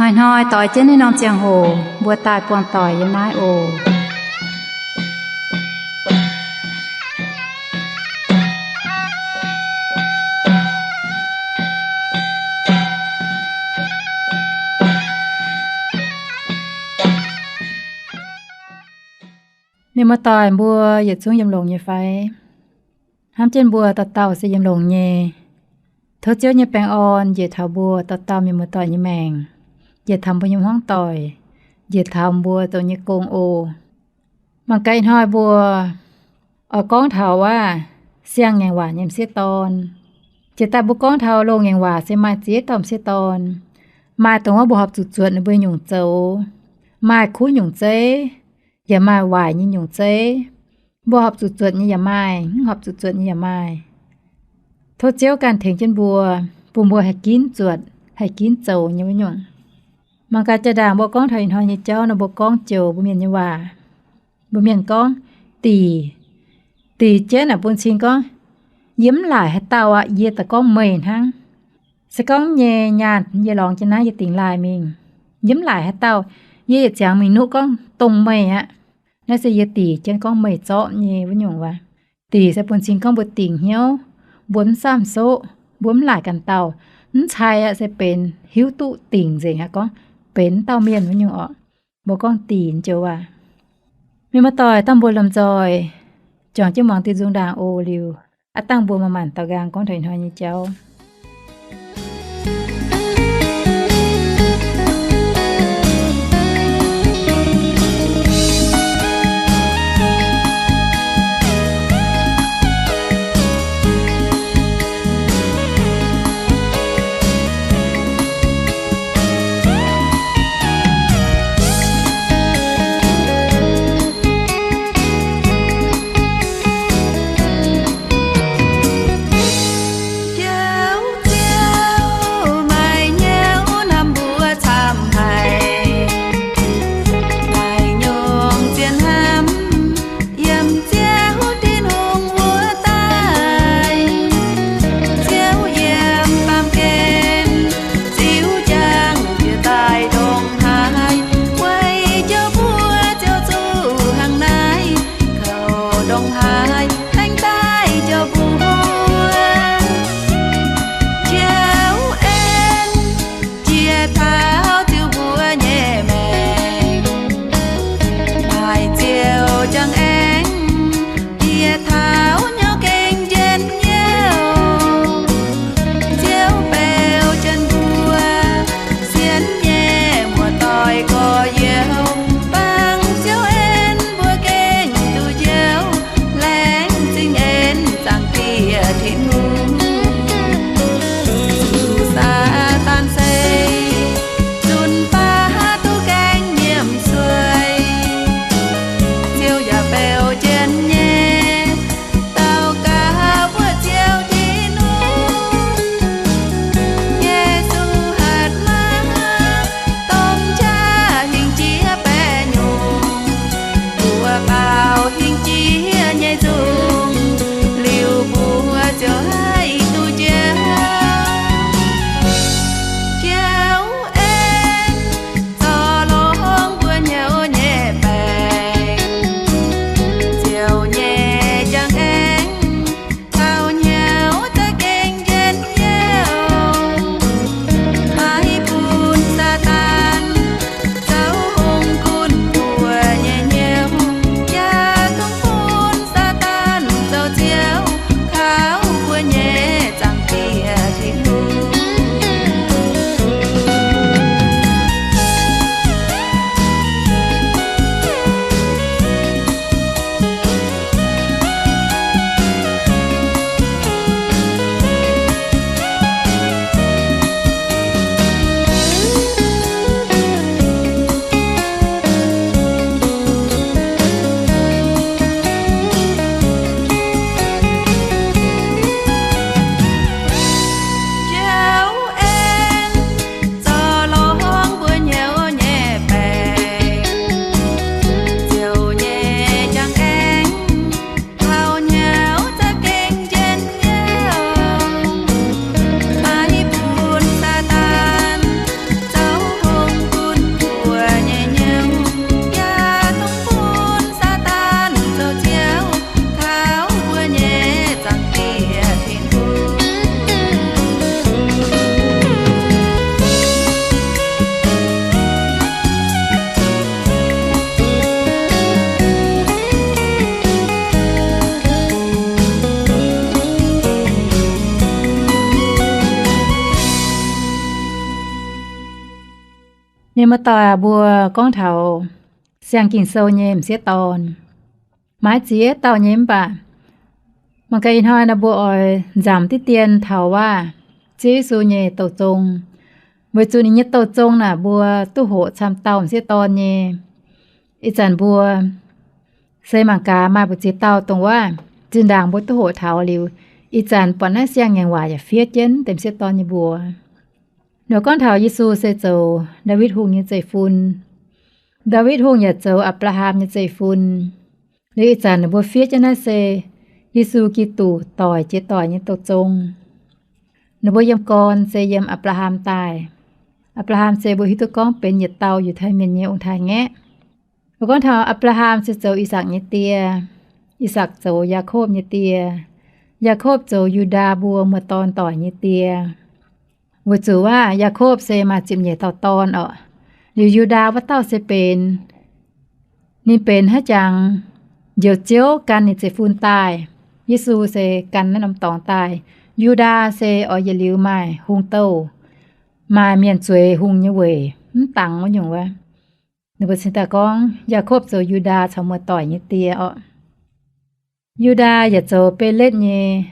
Hnoi-hnoi doix jienv naaiv norm ziangh hoc mbuo daaih buangh doic yiem naaiv oc. Mienh muoz-doic mbuo yietc zungv yiem longx nyei fai? Hnamv jienv mbuo dauh dauh se yiem longx nyei. Tov Ziouv nyei baengh orn njiec taux mbuo dauh dauh mienh muoz-doic nyei maengc, njiec taux mbuo nyei hmuangv doic, njiec taux mbuo zoux nyei gong oc. Mangc gaax ih hnoi mbuo oix gorngv taux wuov siang-ngaengc waac nyei m'sieqv dorn. Jiex daaih mbuo gorngv taux loz-ngaengc waac se maaih ziex dauh m'sieqv dorn. Maaih dongh wuov mbuo horpc zuqc zuotc ninh mbuo nyungc zoux. Maaih kuv nyungc zeiv, yaac maaih waaic nyei nyungc zeiv. Mbuo horpc zuqc zuotc nyei yaac maaih, mv horpc zuqc zuotc nyei yaac maaih. Tov Ziouv ganh tengx jienv mbuo, bun mbuo haih ginv zuotc, haih ginv zoux nyei wuov nyungc. Mangc gaax jaa-ndaangc mbuo gorngv taux ih hnoi nyei jauv nor, mbuo gorngv joux mbuo mienh nyei waac. Mbuo mienh gorngv, dic, dic jienv naaic bun cing gorngv, yie mv laaic haaix dauh aqv, yie daaih gorngv meih hnangv. Se gorngv nyei nyaanh yie lorngx jienv naaiv yie dingc laaih mingh, yie mv laaic haaix dauh, yie yietc ziangx mingh nuqv gorngv dongh meih aqv. Naaiv se yie dic jienv gorngv meih zorqv nyei wuov nyungc waac. Dic se bun cing gorngv mbuo dingc hnyouv, mbuo mv samv soqv, mbuo mv laaic ganh dauh, mv cai aqv se benx hiuv duqv dingc nzengc aqv, gorngv benx dauh mienh wuov nyungc orqc. Mbuo gorngv dic joux waac. Mienh muoz-doic, dangh mbuo lomh nzoih juangc jienv muangx diuh nzung ndaangc oc. Liuz aqv dangh mbuo maaih maanc daaux nqaang gorngv taux ih hnoi nyei jauv. Mienh muoz-doic aac, mbuo gorngv taux siang Ging-Sou nyei m'sieqv dorn, maaih ziex dauh nyei mv baac mangc gaax ih hnoi naaiv mbuo oix nzamc diqv dien taux waac Ziouv Yesu nyei douh zong, weic zuqc ninh nyei douh zong naaic mbuo duqv hoqc camv dauh m'sieqv dorn nyei. Ih zanc mbuo se mangc gaax maaih mbu'ziex dauh dongh waac zinh ndaangc mbuo duqv hoqc taux liuz, ih zanc buatc naaiv siang-ngaengc waac yaac fiev jienv deix m'sieqv dorn nyei mbuox. Ninh gorngv taux Yesu se zoux Ndaawitv Hungh nyei zeiv-fun. Ndaawitv Hungh yaac zoux Apc^laa^ham nyei zeiv-fun. Liuz ih zanc ninh mbuo fiev jienv naaiv se Yesu Giduc doic jiex doic nyei douh zong. Ninh mbuo yiem gorn se yiem Apc^laa^ham daaih. Apc^laa^ham se mbuo hiuv duqv gorngv benx yietc dauh Yiutai Mienh nyei ong-taaix-ngaeqv. Mbuo gorngv taux Apc^laa^ham se zoux I^sakc nyei die. I^sakc zoux Yaakopv nyei die. Yaakopv zoux Yu^ndaa mbuo muoz-dorn doic nyei die. Weic zuqc waac Yaakopv se maaih ziepc nyeic dauh dorn orqc. Liuz Yu^ndaa wuov dauh se benx, ninh benx haaix jangx njoux Ziouv gan ninh zeiv-fun daaih. Yesu se gan naaiv norm dorngx daaih. Yu^ndaa se oix yietc liuz maaih hungh douh, maaih mienh zueiz hungh nyei weic mv dangx wuov nyungc wuov. Ninh mbuo cingx daaih gorngv Yaakopv zoux Yu^ndaa caux muoz-doic nyei die orqc. Yu^ndaa yaac zoux Beletv nyei,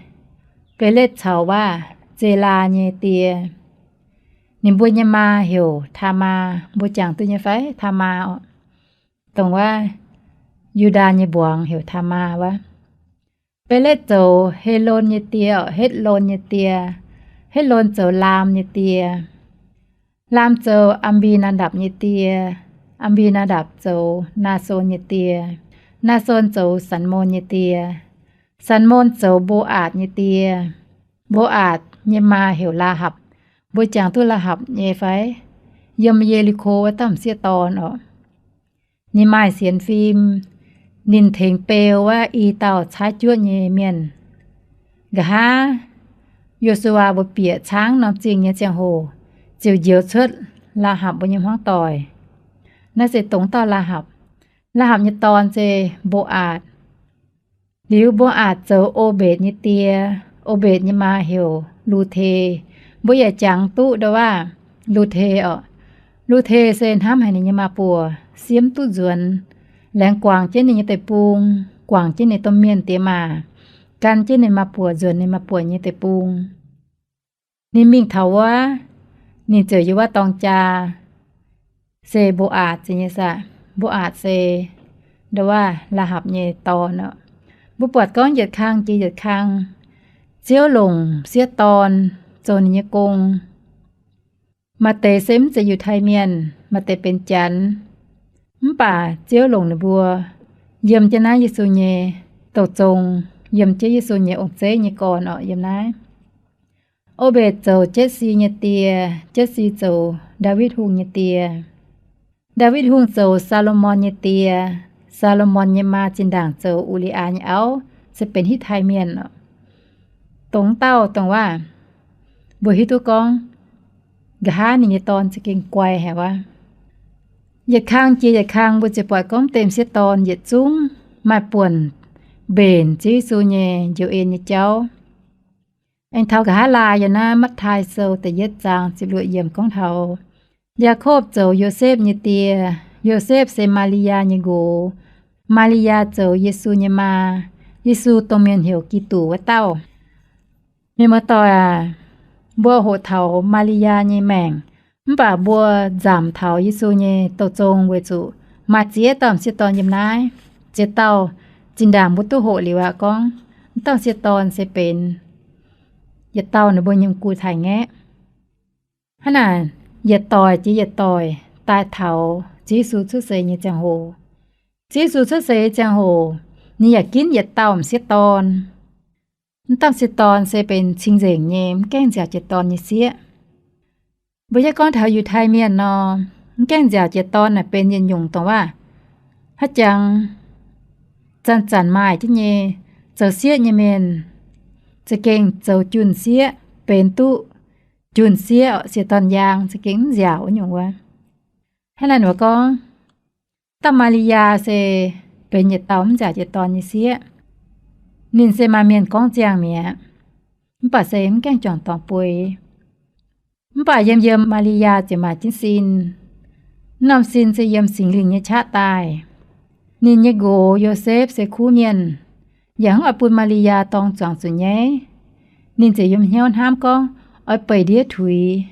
Beletv caux waac Zelaa nyei die. Ninh mbuo nyei maa heuc Taamaa, mbuo jangx duqv nyei fai? Taamaa orqc. Dongh waac Yu^ndaa nyei mbuangz heuc Taamaa wuov. Beletv zoux Helon nyei die orqc, Hetv^lon nyei die. Hetv^lon zoux Laam nyei die. Laam zoux Am^mbi^naa^ndapc nyei die. Am^mbi^naa^ndapc zoux Naa^son nyei die. Naa^son zoux Salmon nyei die. Salmon zoux Mbo^aatc nyei die. Mbo^aatc nyei maa heuc Laa^hapc. Mbuo jangx duqv Laa^hapc nyei fai? Yiem Ye^li^ko wuov dauh m'sieqv dorn orqc. Ninh maaih sienx fim. Ninh tengx beu wuov i dauh caaiv juoqv nyei mienh. Nqa'haav Yo^su^waa mbuo bieqc caangv norm zingh nyei ziangh hoc ziouc njoux cuotv Laa^hapc mbuo nyei hmuangv doic. Naaiv se dongh dauh Laa^hapc. Laa^hapc nyei dorn se Mbo^aatc. Liuz Mbo^aatc zoux O^mbetc nyei die. O^mbetc nyei maa heuc Lu^te. Mbuo yaac jangx duqv ndau waac Lu^te orqc. Lu^te se hnamv haic ninh nyei maa-buoc, siemv duqv nzuonx, laengz guangc jienv ninh nyei deic-bung, guangc jienv ninh domh mienh diex maac, gan jienv ninh maa-buoc nzuonx ninh maa-buoc nyei deic-bung. Ninh mingh taux wuov, ninh ziouc yiem wuov dorng jaa, se Mbo^aatc nyei saah. Mbo^aatc se ndau waac Laa^hapc nyei dorn orqc. Mbuo buatc gorngv yietc kang jiex yietc kang, Ziouv longc m'sieqv dorn zoux ninh nyei gong. Maaih deix se mv zeiz Yiutai Mienh, maaih deix benx Janx. Mv baac Ziouv longc ninh mbuo yiem jienv naaiv Yesu nyei douh zong, yiem jienv Yesu nyei ong-zeiv nyei gorn orqc, yiem naaiv. O^mbetc zoux Jetv^si nyei die. Jetv^si zoux Ndaawitv Hungh nyei die. Ndaawitv Hungh zoux Saa^lo^morn nyei die. Saa^lo^morn nyei maa zinh ndaangc zoux U^li^aa nyei auv, se benx Hitv^tai Mienh orqc. Dongh dauh dongh waac mbuo hiuv duqv gorngv nqa'haav ninh nyei dorn za'gengh guai haic wuov. Yietc kang jiex yietc kang mbuo ziouc buatc gorngv deix m'sieqv dorn yietc zungv maaih buonc mbenc Ziouv Yesu nyei njoux en nyei jauv. Aengx taux nqa'haav laai yiem naaiv Matv^tai Sou da'yietv zaang ziepc luoqc yiemc gorngv taux Yaakopv zoux Yosepv nyei die. Yosepv se Maa^li^yaa nyei nqox. Maa^li^yaa zoux Yesu nyei maa. Yesu dongh mienh heuc Giduc wuov dauh. Mienh muoz-doic aac, mbuo hoqc taux Maa^li^yaa nyei maengc, mv baac mbuo nzamc taux Yesu nyei douh zong weic zuqc maaih ziex dauh m'sieqv dorn yiem naaiv. Ziex dauh zinh ndaangc mbuo duqv hoqc liuz aqv gorngv, mv dauh m'sieqv dorn se benx yietc dauh ninh mbuo nyei gu taaix-ngaeqv. Hnangv naaic, yietc doic jiex yietc doic daaih taux Ziouv Yesu cuotv seix nyei ziangh hoc. Ziouv Yesu cuotv seix nyei ziangh hoc, ninh yaac ginv yietc dauh m'sieqv dorn. Mv dauh m'sieqv dorn se benx cing-nzengc nyei, mv gaengh nziaauc jiex dorn nyei sieqv. Mbuo yie gorngv taux Yiutai Mienh nor, mv gaengh nziaauc jiex dorn naaic benx yietc nyungc dongh waac haaix jangx zanc-zanc maaih jienv nyei zoux sieqv nyei mienh, za'gengh zoux junh sieqv, benx duqv junh sieqv, sieqv dorn-yaang, za'gengh mv nziaauc wuov nyungc wuov. Hnangv naaic ninh mbuo gorngv, dauh Maa^li^yaa se benx yietc dauh mv nziaauc jiex dorn nyei sieqv. Ninh se maaih mienh gorngv ziangh mi'aqv, mv baac se mv gaengh juangc dorngx bueix. Mv baac yiem yiem Maa^li^yaa ziouc maaih jienv sin. Naaiv norm sin se yiem Singx Lingh nyei qaqv daaih. Ninh nyei nqox Yosepv se kuv mienh, yaac hnangv oix bun Maa^li^yaa dorng zuangx zuqc nyaiv. Ninh ziouc yiem hnyouv hnamv gorngv oix beic ndiev tuix.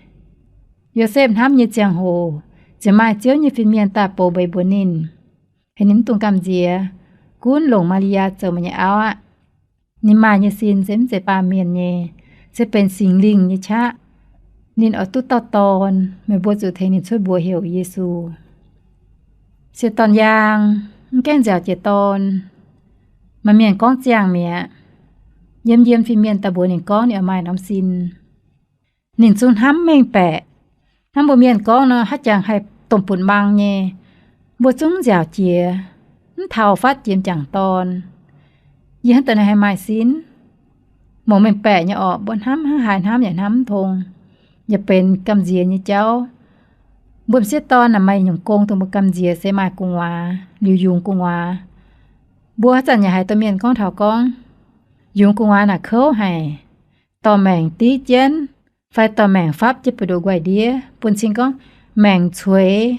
Yosepv hnamv nyei ziangh hoc, ziouc maaih Ziouv nyei fin-mienh daaih bouc mbeix mbuox ninh, heuc ninh mv dungx gamh nziex, gunv longc Maa^li^yaa zoux meih nyei auv aqv. Ninh maaih nyei sin se mv zeiz baamh mienh nyei, se benx Singx Lingh nyei qaqv. Ninh oix duqv dauh dorn, meih mbuo zuqc tengx ninh cuotv mbuox heuc Yesu. Sieqv dorn-yaang mv gaengh nziaauc jiex dorn. Maaih mienh gorngv ziangh mi'aqv. Yiem yiem fin-mienh daaih mbuox ninh gorngv ninh oix maaih norm sin. Ninh zungv hnamv mengh baeqc. Hnamv mbuo mienh gorngv nor, haaix jangx haih domh butv-mang nyei, mbuo zungv nziaauc jiex, mv taux fatv jiex m'jangc dorn. Yie hnangv daaih nor haih maaih sin? Mouc mengh baeqc nyei orqc, mbuo hnamv hnangv haaix hnamv yaac hnamv mv tong, yaac benx gamh nziex nyei jauv. Mbuo m'sieqv dorn naaic maaih nyungc gong dongh mbuo gamh nziex se maaih gu'nguaaz, liuz yungz gu'nguaaz. Mbuo haaix zanc yaac haiz domh mienh gorngv taux gorngv, yungz gu'nguaaz naaic kouv haic, dorh maengc div jienv, fai dorh maengc fapv jienv buoz-ndoqv nquaih ndiev, bun cing gorngv maengc cueix,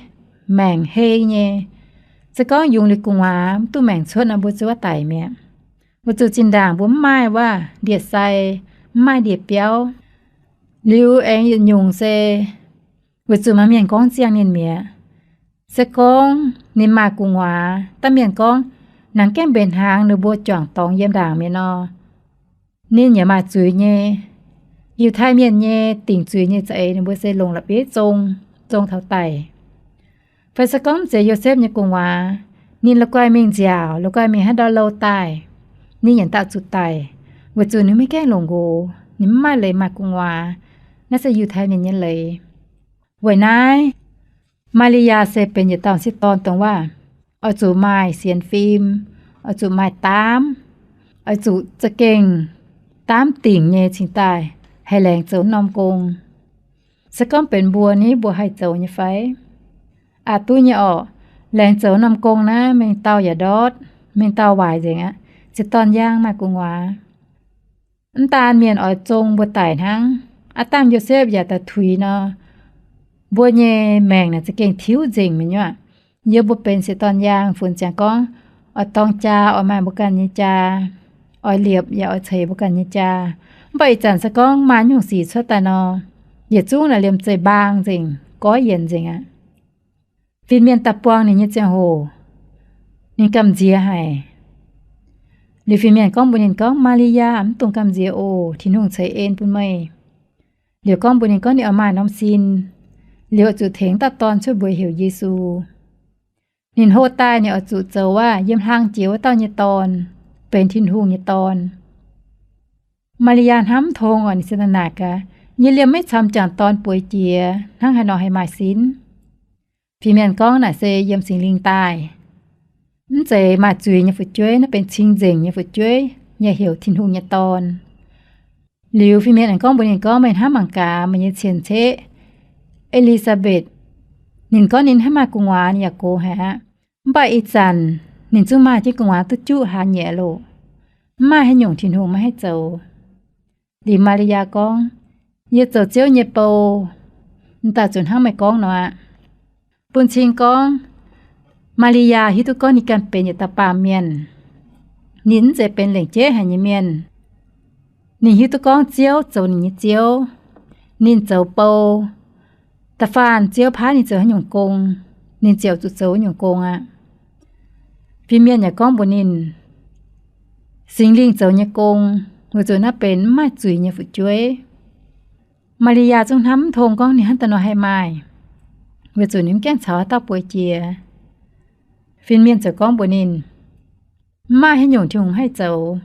maengc hei nyei. Se gorngv yungz liuz gu'nguaaz mv duqv maengc cuotv nor, mbuo zuov daic mi'aqv. Mbuo zuqc zinh ndaangc mbuo mv maaih wuov ndie-sai, mv maaih ndie-biauv. Liuz aengx yietc nyungc se weic zuqc maaih mienh gorngv ziangh ninh mi'aqv. Se gorngv ninh maaih gu'nguaaz, dangh mienh gorngv, naaic gaengh mbenc hnaangx ninh mbuo juangc dorngx yiem ndaangc mi'aqv nor, ninh yaac maaih zuiz nyei. Yiutai Mienh nyei dingc zuiz nyei za'eix ninh mbuo se longc la'bieiv zong, zong taux daic. Fai se gorngv mv zeiz Yosepv nyei gu'nguaaz, ninh la'guaih mingh nziaauc, la'guaih mingh haaix ndau louh daaih, ninh yaac daauh zuqc daic, weic zuqc ninh maiv gaengh longc nqox, ninh mv maaih leiz maaih gu'nguaaz. Naaiv se Yiutai Mienh nyei leiz. Weic naaiv, Maa^li^yaa se benx yietc dauh m'sieqv dorn dongh waac oix zuqc maaih sienx fim, oix zuqc maaih daamv, oix zuqc za'gengh daamv dingc nyei cingx daaih haih laengz zoux norm gong. Se gorngv benx mbuo ni, mbuo haih zoux nyei fai? Aqc duqv nyei orqc. Laengz zoux norm gong naaiv mengh dauh yaac ndortv, mengh dauh waaic nzengc aqv. Sieqv dorn-yaang maaih gu'nguaaz. Mv daan mienh oix zong mbuo daic hnangv, aav dangh Yosepv yaac daaih tuix nor, mbuo nyei maengc naaic za'gengh tiuv nzengc mi'aqv. Yie mbuo benx sieqv dorn-yaang funx ziangx gorngv, oix dorng jaa oix maaih mbuo ganh nyei jaa, oix liepc yaac oix ceix mbuo ganh nyei jaa. Mv baac ih zanc se gorngv maaih nyungc sic cuotv daaih nor, yietc zungv naaic liemh zeih mbaang nzengc, goiv yienc nzengc aqv. Fin-mienh daaih buangh ninh nyei ziangh hoc, ninh gamh nziex haic. Liuz fin-mienh gorngv mbuox ninh gorngv, Maa^li^yaa, mv dungx gamh nziex oc. Tin-Hungh ceix en bun meih. Liuz gorngv mbuox ninh gorngv ninh oix maaih norm sin, liuz oix zuqc tengx dauh dorn cuotv mbuox heuc Yesu. Ninh hlo daaih ninh oix zuqc zoux wuov yiem hlang jiex wuov dauh nyei dorn, benx Tin-Hungh nyei Dorn. Maa^li^yaa hnamv mv tong oc. Ninh se naaic gaax, yie liemh maiv camv m'jangc dorn bueix jiex, hnangv haaix nor haih maaih sin? Fin-mienh gorngv naaic se yiem Singx Lingh daaih. Mv zeiz maaih zuiz nyei fu'jueiv, naaiv benx cing-nzengc nyei fu'jueiv, yaac heuc Tin-Hungh nyei Dorn. Liuz fin-mienh aengx gorngv mbuox ninh gorngv, meih hnamv mangc gaax meih nyei cien-ceqv, E^li^saa^mbetc. Ninh gorngv ninh haih maaih gu'nguaaz, ninh yaac gox haic aqv. Mv baac ih zanc ninh zungv maaih jienv gu'nguaaz duqv juqv hlaax nyieqc loc. Mv maaih haaix nyungc Tin-Hungh maiv haih zoux. Liuz Maa^li^yaa gorngv, yie zoux Ziouv nyei bou, m'daaih zuqc hnangv meih gorngv nor aqv. Bun cing gorngv, Maa^li^yaa hiuv duqv gorngv ninh ganh benx yietc dauh baamh mienh. Ninh mv zeiz benx lengc jeiv haic nyei mienh. Ninh hiuv duqv gorngv Ziouv zoux ninh nyei Ziouv. Ninh zoux bou. Da'faanh Ziouv paaiv ninh zoux haaix nyungc gong, ninh ziouc zuqc zoux wuov nyungc gong aqv. Fin-mienh yaac gorngv mbuox ninh, Singx Lingh zoux nyei gong, weic zuqc naaiv benx mv maaih zuiz nyei fu'jueiv. Maa^li^yaa zungv hnamv mv tong gorngv ninh hnangv daaih nor haih maaih, weic zuqc ninh mv gaengh caux haaix dauh bueix jiex. Fin-mienh ziouc gorngv mbuox ninh, mv maaih haaix nyungc Tin-Hungh haih zoux.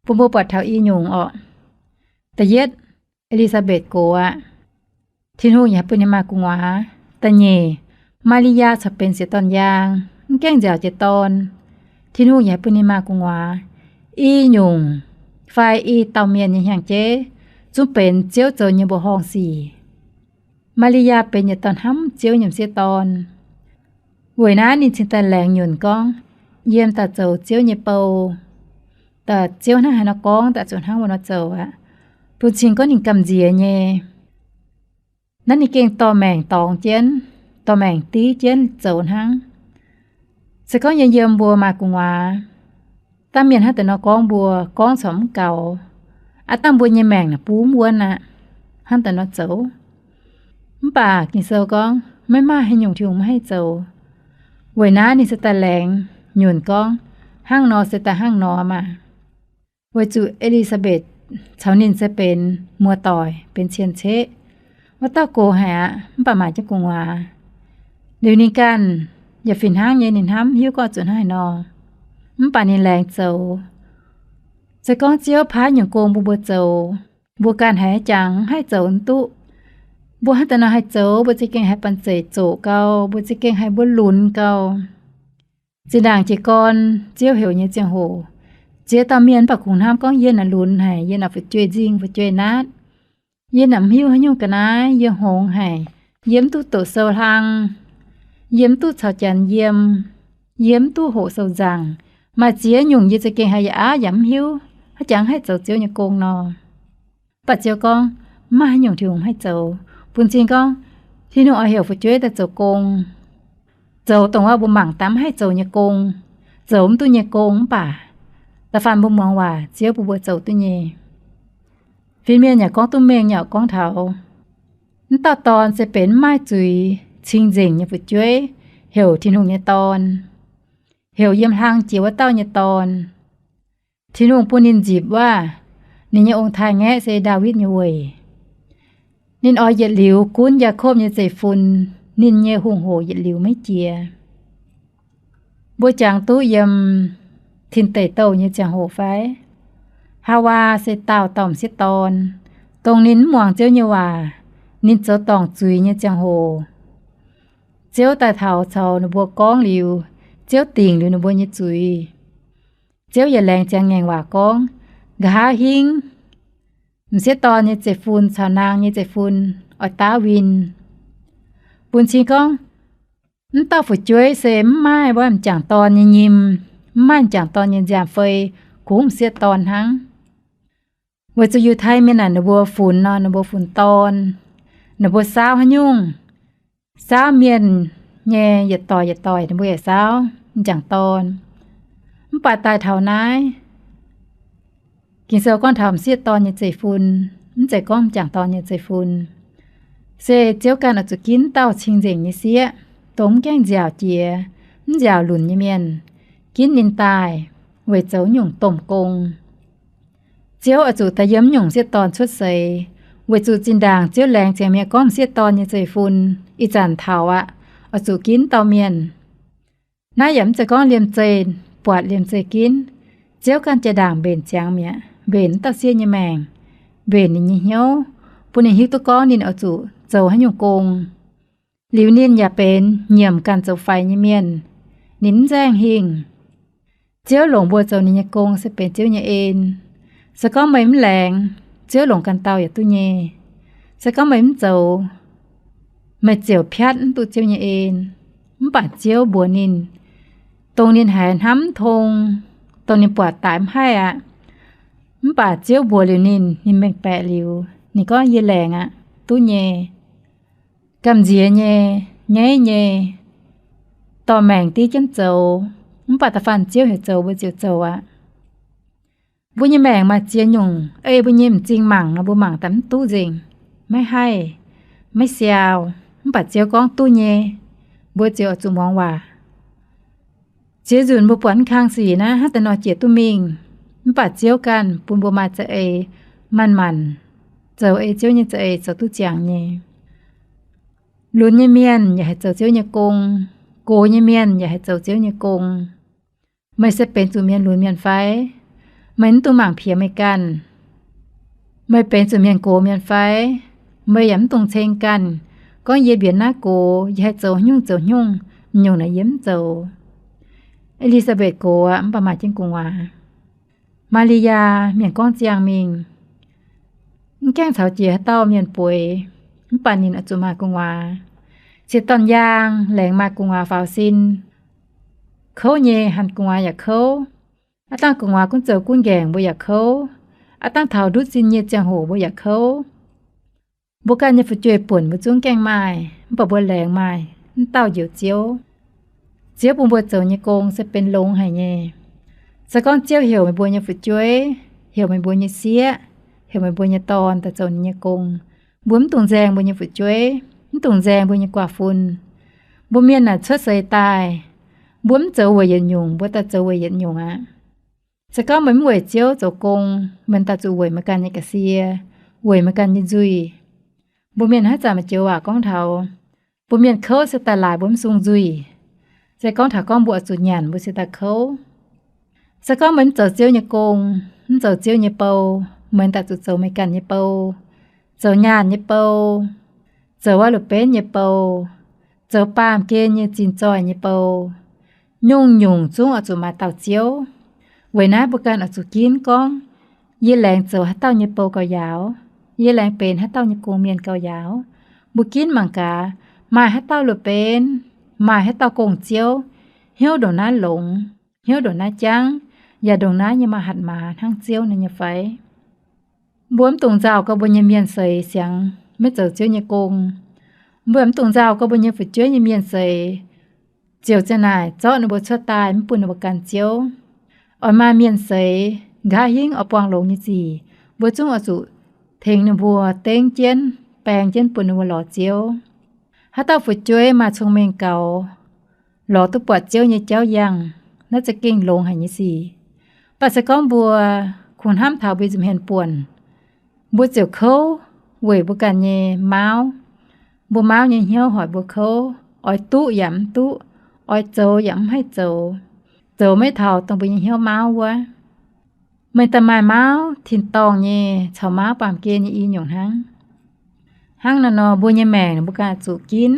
Bun mbuo buatc taux i nyungc orqc. Da'yietv, E^li^saa^mbetc gox aqv. Tin-Hungh yaac haih bun ninh maaih gu'nguaaz. Da'nyeic, Maa^li^yaa corc benx sieqv dorn-yaang, mv gaengh nziaauc jiex dorn. Tin-Hungh yaac haih bun ninh maaih gu'nguaaz. I nyungc fai i dauh mienh nyei hnyangx-jeiv zungv benx Ziouv zoux nyei mbuoqc horngh sic. Maa^li^yaa benx yietc dauh hnamv Ziouv nyei m'sieqv dorn. Weic naaiv ninh cingx daaih laengz nyunc gorngv, yie m'daaih zoux Ziouv nyei bou. Daaih Ziouv hnangv haaix nor gorngv, daaih zuqc hnangv wuov nor zoux aqv. Bun cing gorngv ninh gamh nziex nyei. Naaiv ninh gengh dorh maengc dorngx jienv, dorh maengc div jienv zoux hnangv. Se gorngv yiem yiem mbuo maaih gu'nguaaz, dangh mienh hnangv deix nor gorngv mbuo, gorngv corc mv gaux. Aav dangh mbuo nyei maengc naaic bun mv wuonv aqv, hnangv deix nor zoux. Mv baac Ging-Sou gorngv maiv maaih haaix nyungc Tin-Hungh maiv haih zoux. Weic naaiv ninh se daaih laengz nyunc gorngv, hnangv nor se daaih hnangv nor maah! Weic zuqc E^li^saa^mbetc caux ninh se benx muoz-doic, benx cien-ceqv, wuov dauh gox haic aqv, mv baac maaih jienv gu'nguaaz. Liuz ninh ganh yaac fih hnangv nyei, ninh hnamv hiuv gorngv zuqc hnangv haaix nor, mv baac ninh laengz zoux. Se gorngv Ziouv paaiv nyungc gong bun mbuo zoux, mbuo ganh haiz jangx mv haih zoux duqv. Mbuo hnangv deix nor haih zoux, mbuo za'gengh haih banh zeic zoqc gau, mbuo za'gengh haih mbuo lunx gau. Zinh ndaangc jiez gorn Ziouv heuc nyei ziangh hoc, ziex dauh mienh mv baac kungx hnamv gorngv, yie naaic lunx haic, yie naaic fu'jueiv nzingh, fu'jueiv naatv, yie naaic mv hiuv haaix nyungc ga'naaiv, yie hngongx haic, yie mv duqv doqc sou hlang, yie mv duqv caux janx yiem, yie mv duqv hoqc sou nzaangc. Maaih ziex nyungc yie za'gengh haiz yaac aqv yaac mv hiuv, haaix jangx haih zoux Ziouv nyei gong nor. Mv baac Ziouv gorngv, mv maaih haaix nyungc Tin-Hungh haih zoux. Bun cing gorngv, Tin-Hungh oix heuc fu'jueiv daaih zoux gong, zoux dongh wuov mbuo mangc daaih mv haih zoux nyei gong, zoux mv duqv nyei gong, mv baac da'faanh mbuo muangx waac, Ziouv bun mbuo zoux duqv nyei. Fin-mienh yaac gorngv duqv mengh nyei oc, gorngv taux mv dauh dorn se benx mv maaih zuiz cing-nzengc nyei fu'jueiv, heuc Tin-Hungh nyei Dorn, heuc yiem hlang jiex wuov dauh nyei dorn. Tin-Hungh bun ninh nzipc wuov, ninh nyei ong-taaix-ngaeqv se Ndaawitv nyei weic. Ninh oix yietc liuz gunv Yaakopv nyei zeiv-fun, ninh nyei hungh hoc yietc liuz maiv jiex. Mbuo jangx duqv yiem Tin Deic Douh nyei ziangh hoc fai? Haawaa se daauh dauh m'sieqv dorn, dongh ninh mv muangx Ziouv nyei waac, ninh zoux dorngc zuiz nyei ziangh hoc. Ziouv daaih taux caux ninh mbuo gorngv liuz, Ziouv dingc liuz ninh mbuo nyei zuiz. Ziouv yaac laengz ziangx ngaengc waac gorngv, nqa'haav hingv m'sieqv dorn nyei zeiv-fun caux naang nyei zeiv-fun oix daav win. Bun cing gorngv, mv dauh fu'jueiv se mv maaih wuov m'jangc dorn nyei nyim, mv maaih m'jangc dorn nyei nziaamv-fei kungx m'sieqv dorn hnangv. Weic zuqc Yiutai Mienh naaic ninh mbuo funx nor, ninh mbuo funx dorn, ninh mbuo saauv haaix nyungc, saauv mienh nyei yietc doic yietc doic ninh mbuo yaac saauv m'jangc dorn. Mv baac daaih taux naaiv, Ging-Sou gorngv taux m'sieqv dorn nyei zeiv-fun, mv zeiz gorngv m'jangc dorn nyei zeiv-fun. Se Ziouv ganh oix zuqc ginv dauh cing-nzengc nyei sieqv, dongh mv gaengh nziaauc jiex, mv nziaauc lunc nyei mienh, ginv ninh daaih weic zoux nyungc domh gong. Ziouv oix zuqc daaih yiem nyungc m'sieqv dorn cuotv seix, weic zuqc zinh ndaangc Ziouv laengz ziangx mi'aqv gorngv m'sieqv dorn nyei zeiv-fun ih zanc taux aqv, oix zuqc ginv dauh mienh. Naaiv yaac mv zeiz gorngv liemh zeih buatc liemh zeih ginv. Ziouv ganh jaa-ndaangc mbenc ziangx mi'aqv, mbenc wuov dauh sieqv nyei maengc, mbenc ninh nyei hnyouv, bun ninh hiuv duqv gorngv ninh oix zuqc zoux haaix nyungc gong. Liuz ninh yaac benx nyiemc ganh zoux faix nyei mienh. Ninh mv nzaengh hingh. Ziouv longc mbuo zoux ninh nyei gong se benx Ziouv nyei en. Se gorngv meih mv laengz, Ziouv longc ganh dauh yaac duqv nyei. Se gorngv meih mv zoux, meih ziouc piatv mv duqv Ziouv nyei en. Mv baac Ziouv mbuox ninh, dongh ninh haiz hnamv mv tong, dongh ninh buatc daic mv haih aqv. Mv baac Ziouv mbuox liuz ninh, ninh mengh baeqc liuz, ninh gorngv, yie laengz aqv, duqv nyei. Gamh nziex nyei, nyaiv nyei, dorh maengc div jienv zoux. Mv baac da'faanh Ziouv heuc zoux mbuo ziouc zoux aqv. Mbuo nyei maengc maaih ziex nyungc ei mbuo nyei m'zing mangc nor, mbuo mangc daaih mv duqv nzengc, maiv haih, maiv siau. Mv baac Ziouv gorngv duqv nyei, mbuo ziouc oix zuqc muangx waac. Ziex nzunc mbuo buatc mv kang sic naaiv hnangv deix nor jiex duqv mingh, mv baac Ziouv ganh bun mbuo maaih za'eix manc-manc zoux ei Ziouv nyei za'eix zoux duqv ziangx nyei. Lunx nyei mienh yaac haih zoux Ziouv nyei gong. Gox nyei mienh yaac haih zoux Ziouv nyei gong. Meih se benx zuqc mienh lunx mienh fai? Meih mv dungx mangc piex meih ganh. Meih benx zuqc mienh gox mienh fai? Meih yaac mv dungx ceng ganh gorngv, yie mbienx naaiv gox, yie haih zoux haaix nyungc zoux haaix nyungc, nyungc naaic yie mv zoux. E^li^saa^mbetc gox aqv, mv baac maaih jienv gu'nguaaz. Maa^li^yaa mienh gorngv ziangh mingh, mv gaengh caux jiex haaix dauh mienh bueix, mv baac ninh oix zuqc maaih gu'nguaaz. Ciex dorn-yaang laengz maaih gu'nguaaz faaux sin. Kouv nyei, hanh gu'nguaaz yaac kouv. Aav dangh gu'nguaaz gunv zoux gunv nqaengc, mbuo yaac kouv. Aav dangh taux ndutv sin nyei ziangh hoc, mbuo yaac kouv. Mbuo ganh nyei fu'jueiv-buonc mbuo zungv gaengh maaih, mv baac mbuo laengz maaih. mv dauh Njoux Ziouv. Ziouv bun mbuo zoux nyei gong se benx longx haic nyei. Se gorngv Ziouv heuc meih mbuo nyei fu'jueiv, heuc meih mbuo nyei sieqv, heuc meih mbuo nyei dorn daaih zoux ninh nyei gong, mbuo mv dungx nzaeng mbuo nyei fu'jueiv, mv dungx nzaeng mbuo nyei guaax fun. Mbuo mienh naaic cuotv seix daaih, mbuo mv zoux weic yietc nyungc, mbuo daaih zoux weic yietc nyungc aqv. Se gorngv meih mv weic Ziouv zoux gong, meih daaih zuqc weic meih ganh nyei ga'sie, weic meih ganh nyei nzuih. Mbuo mienh haaix zanc maaih joux waac gorngv taux, mbuo mienh kouv se daaih laaix mbuo mv sung nzuih. Se gorngv taux gorngv mbuo oix zuqc nyanc, mbuo se daaih kouv. Se gorngv meih mv zoux Ziouv nyei gong, mv zoux Ziouv nyei bou, meih daaih zuqc zoux meih ganh nyei bou, zoux nyaanh nyei bou, zoux wuov loz-benv nyei bou, zoux baamh gen nyei zinh zoih nyei bou. Nyungc-nyungc zungv oix zuqc maaih dauh Ziouv. Weic naaiv mbuo ganh oix zuqc ginv gorngv, yie laengz zoux haaix dauh nyei bou gauh yaauc, yie laengz benx haaix dauh nyei gong-mienh gauh yaauc. Mbuo ginv mangc gaax, maaih haaix dauh loz-benv, maaih haaix dauh gong-ziouv, hnyouv ndongc naaiv longx, hnyouv ndongc naaiv jangv, yaac ndongc naaiv nyei maaih hatc maaz hnangv Ziouv ninh nyei fai? Mbuo mv dungx nzauh gorngv mbuo nyei mienh seix siangx maiv zoux Ziouv nyei gong. Mbuo mv dungx nzauh gorngv mbuo nyei fu'jueiv nyei mienh seix ziouc za'naaic zorqv ninh mbuo cuotv daaih mv bun ninh mbuo gan Ziouv. Oix maaih mienh seix nqa'haav hingv oix buangh longx nyei zic, mbuo zungv oix zuqc tengx ninh mbuo dengv jienv, baeng jienv bun ninh mbuo lorz Ziouv. Haaix dauh fu'jueiv maaih cong-mengh gaux, lorz duqv buatc Ziouv nyei jauv yangh, naaiv za'gengh longx haic nyei sic. Mv baac se gorngv mbuo kungx hnamv taux mbuo nza'hmien buonc, mbuo ziouc kouv weic mbuo ganh nyei mauv. Mbuo mauv nyei hnyouv hoic mbuo kouv, oix duqv yaac mv duqv, oix zoux yaac mv haih zoux, zoux maiv taux dongh mbuo nyei hnyouv mauv wuov. Meih daaih maaih mauv tin-dorngh nyei caux mauv baamh gen nyei i nyungc hnangv. Hnangv naaiv nor, mbuo nyei maengc mbuo ganh zuqc ginv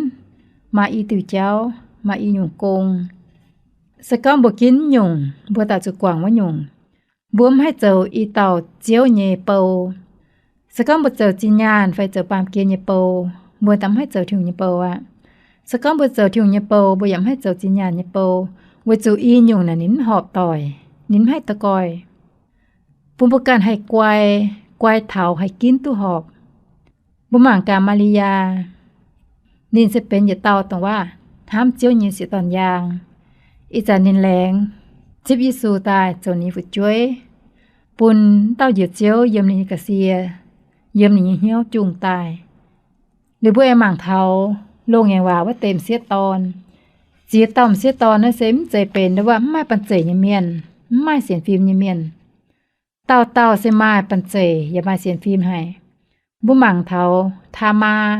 maaih i diuh jauv, maaih i nyungc gong. Se gorngv mbuo ginv nyungc, mbuo daaih zuqc guangc wuov nyungc. Mbuo mv haih zoux i dauh Ziouv nyei bou. Se gorngv mbuo zoux zinh nyaanh fai zoux baamh gen nyei bou, mbuo daaih mv haih zoux Tin-Hungh nyei bou aqv. Se gorngv mbuo zoux Tin-Hungh nyei bou, mbuo yaac mv haih zoux zinh nyaanh nyei bou, weic zuqc i nyungc naaic ninh mv horpc doic, ninh mv haih da'goih. Bun mbuo ganh haih guai, guai taux haih ginv duqv horpc. Mbuo mangc gaax Maa^li^yaa, ninh se benx yietc dauh dongh waac hnamv Ziouv nyei sieqv dorn yaang. Ih zanc ninh laengz zipv Yesu daaih zoux ninh nyei fu'jueiv, bun dauh Njoux Ziouv yiem ninh nyei ga'sie, yiem ninh nyei hnyouv jungh daaih. Liuz mbuo aengx mangc taux loz-ngaengc waac wuov deix m'sieqv dorn. Ziex dauh m'sieqv dorn naaiv se mv zeiz benx ndau wuov mv maaih banh zeic nyei mienh, mv maaih sienx fim nyei mienh. Dauh dauh se maaih banh zeic yaac maaih sienx fim haic. Mbuo mangc taux Taamaa.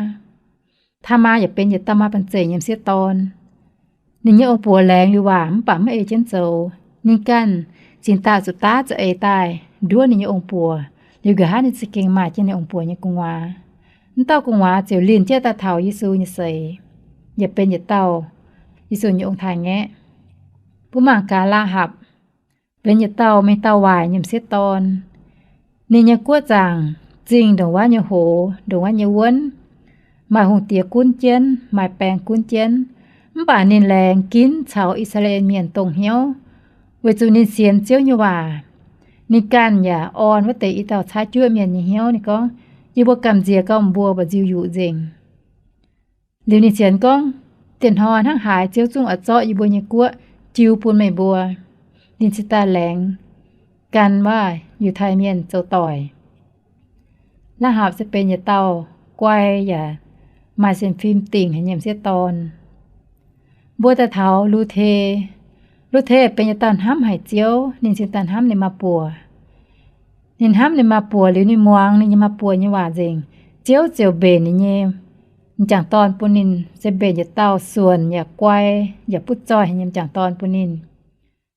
Taamaa yaac benx yietc dauh maaih banh zeic nyei m'sieqv dorn. Ninh nyei ong-buoc laengz liuz waac mv baac mv ei jienv zoux. Ninh ganh zinh daaih zuqc daav za'eix daaih nduov ninh nyei ong-buoc, liuz nqa'haav ninh za'gengh maaih jienv ninh ong-buoc nyei gu'nguaaz. Mv dauh gu'nguaaz ziouc linh jienv daaih taux Yesu nyei seix, yaac benx yietc dauh Yesu nyei ong-taaix-ngaeqv. Mbuo mangc gaax Laahapc, benx yietc dauh mengh dauh waaic nyei m'sieqv dorn. Ninh nyei guoqv zaangc zingh ndongc wuov nyei hoz, ndongc wuov nyei wuonv, maaih hungh diex gunv jienv, maaih baeng gunv jienv. Mv baac ninh laengz ginv caux I^saa^laa^en Mienh dongh hnyouv, weic zuqc ninh sienx Ziouv nyei waac. Ninh ganh yaac orn wuov deix i dauh caaiv juoqv mienh nyei hnyouv. Ninh gorngv, Yie mbuo gamh nziex gauh mbuo mba'nziu-yuqc nzengc. Liuz ninh sienx gorngv, Dieh hnoi hnangv haaix Ziouv zungv oix zorqv yie mbuo nyei guoqv jiu bun meih mbuo. Ninh cingx daaih laengz gan wuov Yiutai Mienh zoux doic. Laahapc se benx yietc dauh guai yaac maaih sienx fim dingc haic nyei m'sieqv dorn. Mbuo daaih taux Lu^te. Lu^te benx yietc dauh hnamv haic Ziouv, ninh cingx daaih hnamv ninh maa-buoc. Ninh hnamv ninh maa-buoc liuz ninh muangx ninh nyei maa-buoc nyei waac nzengc. Ziouv ziouc mbenc ninh nyei m'jangc dorn bun ninh, se mbenc yietc dauh suonc yaac guai yaac butv zoih nyei m'jangc dorn bun ninh.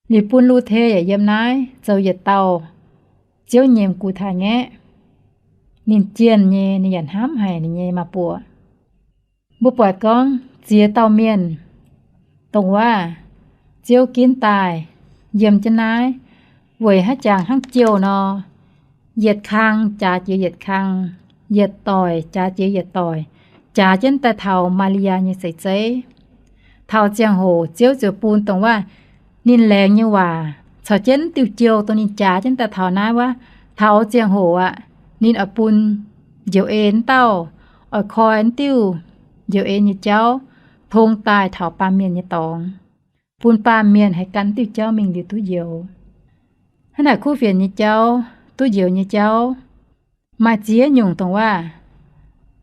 Liuz bun Lu^te yaac yiem naaiv zoux yietc dauh Ziouv nyei m'gux taaix-ngaeqv. Ninh jienh nyei, ninh yaac hnamv haic ninh nyei maa-buoc. Mbuo buatc gorngv ziex dauh mienh, dongh wuov Ziouv ginv daaih yiem jienv naaiv, weic haaix jangx hnangv jouh nor, yietc kang jaax jiex yietc kang, yietc doic jaax jiex yietc doic, jaax jienv daaih taux Maa^li^yaa nyei seix zeiv. Taux ziangh hoc Ziouv ziouc bun dongh wuov ninh laengz nyei waac caux jienv diuh jouh dongh ninh jaax jienv daaih taux naaiv wuov, taux ziangh hoc aqv, ninh oix bun njoux en dauh oix koi diuh njoux en nyei jauv tong daaih taux baamh mienh nyei dorngx, bun baamh mienh haih gan diuh jauv mingh liuz duqv njoux. Hnangv naaic kuv fienx nyei jauv, duqv njoux nyei jauv, maaih ziex nyungc dongh waac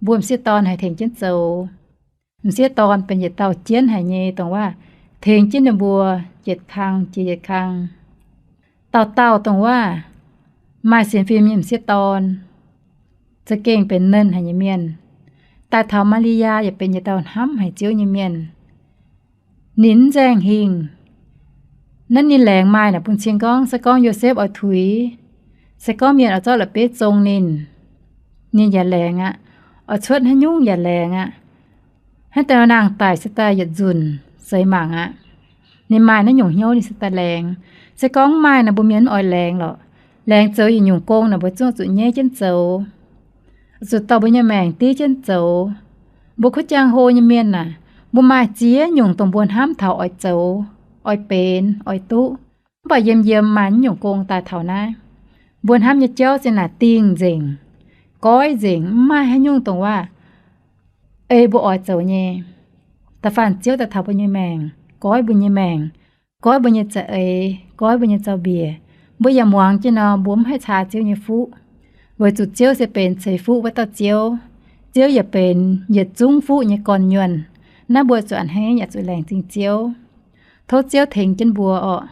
mbuo m'sieqv dorn haih tengx jienv zoux. M'sieqv dorn benx yietc dauh jienv haic nyei dongh waac tengx jienv ninh mbuo yietc kang jiex yietc kang. Dauh dauh dongh waac maaih sienx fim nyei m'sieqv dorn za'gengh benx nernh haic nyei mienh. Daaih taux Maa^li^yaa yaac benx yietc dauh hnamv haic Ziouv nyei mienh. Ninh mv nzaeng hingh. Naaiv ninh laengz maaih naaic bun cing gorngv, se gorngv Yosepv oix tuix, se gorngv mienh oix zorqv la'bieiv zong ninh, ninh yaac laengz aqv. Oix cuotv haaix nyungc yaac laengz aqv. Hnangv deix nangh daic se daaih yietc nzunc seix mangc aqv. Ninh maaih naaiv nyungc hnyouv ninh se daaih laengz. Se gorngv mv maaih naaic mbuo mienh mv oix laengz lorqc. Laengz zoux yietc nyungc gong naaic mbuo zungv zuqc nyaiv jienv zoux, zuqc dorh mbuo nyei maengc diev jienv zoux. Mbuo kuv jaang hlo nyei mienh naaic, mbuo maaih ziex nyungc dongh mbuo hnamv taux oix zoux, oix benx, oix duqv, mv baac yiem yiem maaih nyungc gong daaih taux naaiv. Mbuo hnamv nyei jauv se naaic dingh nzengc, goiv nzengc, mv maaih haaix nyungc dongh waac ei mbuo oix zoux nyei. Da'faanh Ziouv daaih taux mbuo nyei maengc, goiv mbuo nyei maengc, goiv mbuo nyei za'eix, goiv mbuo nyei zaux-mbiec. Mbuo yaac muangx jienv nor, mbuo mv haih caa Ziouv nyei fuqv, weic zuqc Ziouv se benx ceix fuqv wuov dauh Ziouv. Ziouv yaac benx yietc zungv fuqv nyei gorn-nyuonh. Naaiv mbuo zuqc a'hneiv yaac zuqc laengz zingh Ziouv. Tov Ziouv tengx jienv mbuo orqc.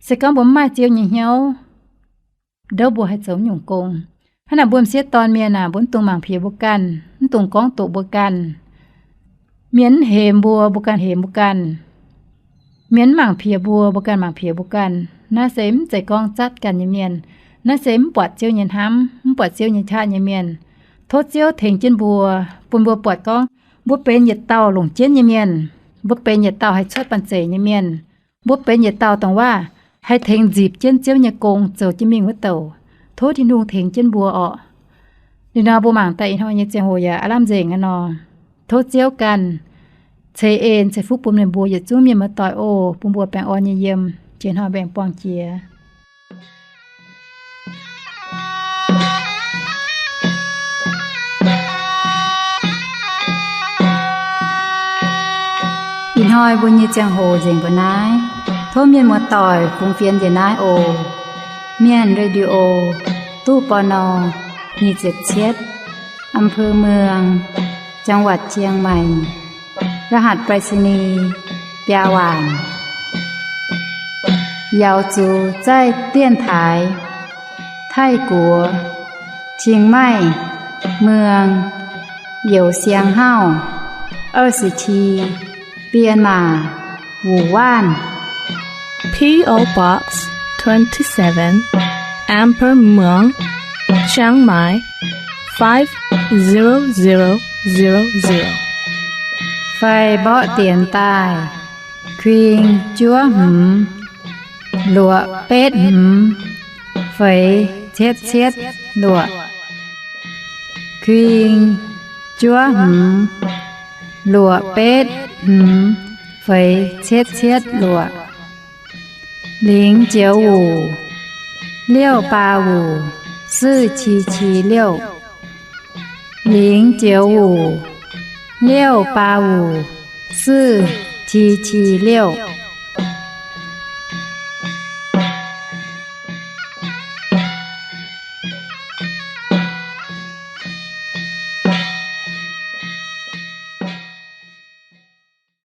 Se gorngv mbuo mv maaih Ziouv nyei hnyouv, ndouv mbuo haih zoux nyungc gong. Hnangv naaic mbuo m'sieqv dorn mienh aah, mbuo mv dungx mangc piex mbuo ganh, mv dungx gorngv doqc mbuo ganh. Mienh mv hemx mbuo, mbuo ganh hemx mbuo ganh. Mienh mv mangc piex mbuo, mbuo ganh mangc piex mbuo ganh. Naaiv se mv zeiz gorngv zatv ganh nyei mienh. Naaiv se mv buatc Ziouv nyei hnamv, mv buatc Ziouv nyei qaqv nyei mienh. Tov Ziouv tengx jienv mbuo, bun mbuo buatc gorngv mbuo benx yietc dauh longc jienv nyei mienh. Mbuo benx yietc dauh haih cuotv banh zeic nyei mienh. Mbuo benx yietc dauh dongh waac haih tengx nzipc jienv Ziouv nyei gong zoux jienv mingh wuov douc. Tov Tin-Hungh tengx jienv mbuo orqc. Liuz nor mbuo mangc daaih ih hnoi nyei ziangh hoc yaac aav lamh nzengc aqv nor. Tov Ziouv ganh ceix en ceix fuqv bun meih mbuo yietc zungv mienh muoz-doic oc, bun mbuo baengh orn nyei yiem, jiex hnoi mbaengx-buangh jiex. Ih hnoi mbuo nyei ziangh hoc nzengc mbuo naaiv. Tov mienh muoz-doic fungx fienx njiec naaiv oc. Mienh Radio, ตู้ ปณ. nyic ziepc cietv, อำเภอเมือง จังหวัดเชียงใหม่ รหัสไปรษณีย์ biaa waanc. Yaux zuqc zaih dienx taaix Taiv-Guoqv, Qing Maih, Mueng, Youz Siang Hauv, 二十七, Bienh Maac, Wuonh Waanv. P O Box twenty-seven, Amber Muang, Chiang Mai, five zero zero zero zero. Fai mborqv dienx daaih, kuing juov hmz, luoqc betv hmz, feix cietv cietv luoqc. Kuing juov hmz, luoqc betv hmz, feix cietv cietv luoqc. 零九五, 六八五, 四七七六. 零九五, 六八五, 四七七六.